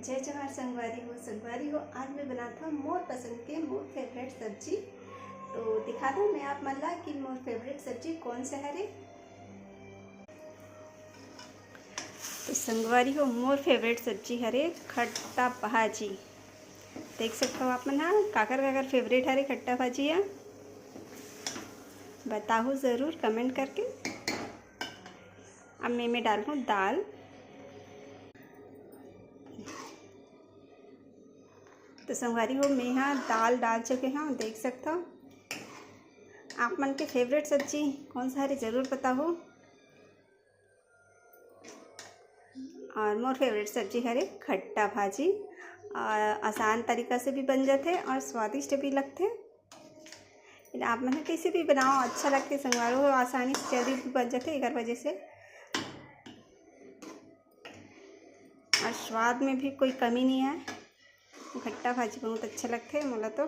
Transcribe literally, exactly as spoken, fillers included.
जय जोहार संगवारी हो। संगवारी हो, आज मैं बनात हव मोर पसंद के, मोर फेवरेट सब्जी। तो दिखात हव मैं आप मन ला कि मोर फेवरेट सब्जी कौन से हरे। तो संगवारी हो, मोर फेवरेट सब्जी हरे खट्टा भाजी। देख सकत हव आप मन हा, काकर काकर फेवरेट हरे खट्टा भाजी हा, बताहू जरूर कमेंट करके। अब मैं एमे डालहूँ दाल। तो संगवारी हो, मैं हा दाल डाल चुके हव, देख सकत हव। आप मन के फेवरेट सब्जी कौन सा हरे, जरूर बताहू। और मोर फेवरेट सब्जी हरे खट्टा भाजी, और आसान तरीका से भी बन जाथे और स्वादिष्ट भी लगथे। आप मन कइसे भी बनाओ, अच्छा लगथे संगवारी हो, आसानी से जल्दी भी बन जाथे, एकर वजह से। और स्वाद में भी कोई कमी नहीं है। खट्टा भाजी बहुत अच्छा लगथे मोला तो।